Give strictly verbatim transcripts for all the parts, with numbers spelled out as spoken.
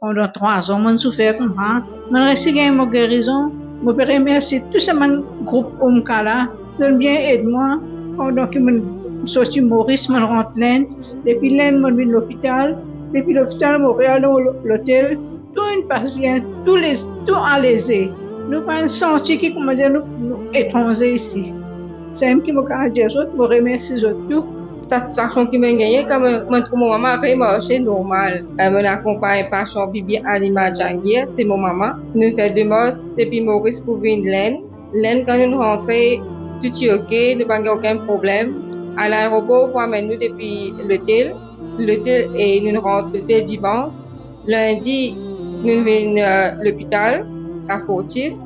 Pandan trwa an, mo'nn soufer koumsa, mo'nn resi gagn mo gerizon. Mo pe remersie tou sa bann group Omka la, zot bien ed mwa pandan ki mo'nn sorti Moris, mo'nn rant Lenn, depi Lenn mo'nn vinn lopital, depi lopital mo pe al dan lo-, lotel, tou inn pas bien, tou le-, tou aleze. Nou pa'nn santi ki, koumadir, nou, nou etranze isi. Samem ki mo kapav dir zot, mo remersie zot tou. Satisfaksion ki mo'nn gagne kan mo, mo'nn trouv mo mama remarse normal. Eh, mo'nn akonpagn pasie Bibi Alima Jahangir, se mo mama. Nou fer demars depi Moris pou vinn Lenn. Lenn, kan nou rantre, tou ti oke, nou pa gagn okenn problem. Al aeropor pou amenn nou depi lotel. Lotel, e nou rant lotel dimans. Lindi, nou vinn, eh, lopital, Fortis.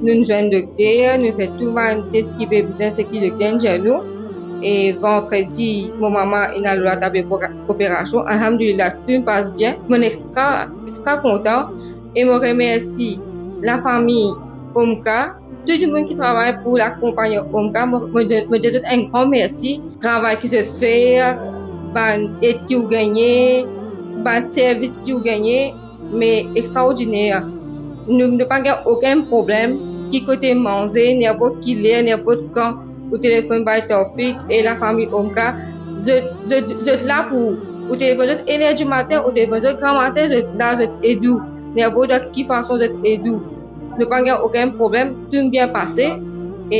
Nou zwenn dokter, nou fer tou bann tes ki pe bizin, seki dokter inn dir nou. E vandredi, mo mama inn al lor latab opera-, operasion. Alhamdulillah, tou pas bien. Mo'nn extra, extra kontan. E mo remersie lafami Omka, tou dimoun ki travay pou lakonpagni Omka, mo, mo, mo dir zot enn gran mersi. Travay ki zot fer, bann ed ki ou gagne, bann servis ki ou gagne, me extraordiner. Nou, nou pa gagn okenn problem, ki kote manze, ninport ki ler, ninport kan, ou telefonn bay Taofik e lafami Omka, zot, zot, zot la pou ou. Ou telefonn zot iner dimatin, ou telefonn zot gramatin, zot la, zot ed ou. Ninport ki fason zot ed ou. Nou pa gagn okenn problem, tou bien pase.